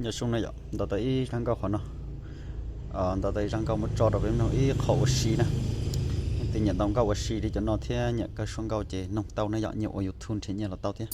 Nyob zoo na yom, ntaus tau ib zaj nkauj qhov no, ntaus tau ib zaj nkauj muab tso rau peb mloog ib qho ua si na. Leej twg nyiam ntaus nkauj ua si li cov no thiab nyiam kawg suab nkauj ces noog tau na yom, nyiam ua YouTube nrhiav nyiaj los tau thiab.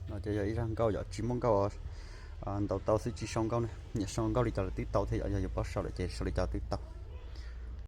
No ces yog ib zaj nkauj yom, tsis muaj nkauj ntaus tau xwb tsis sau nkauj na, nyiam sau nkauj li cas los twb tau thiab yom, yog yuav paub sau lawm ces sau li cas twb tau.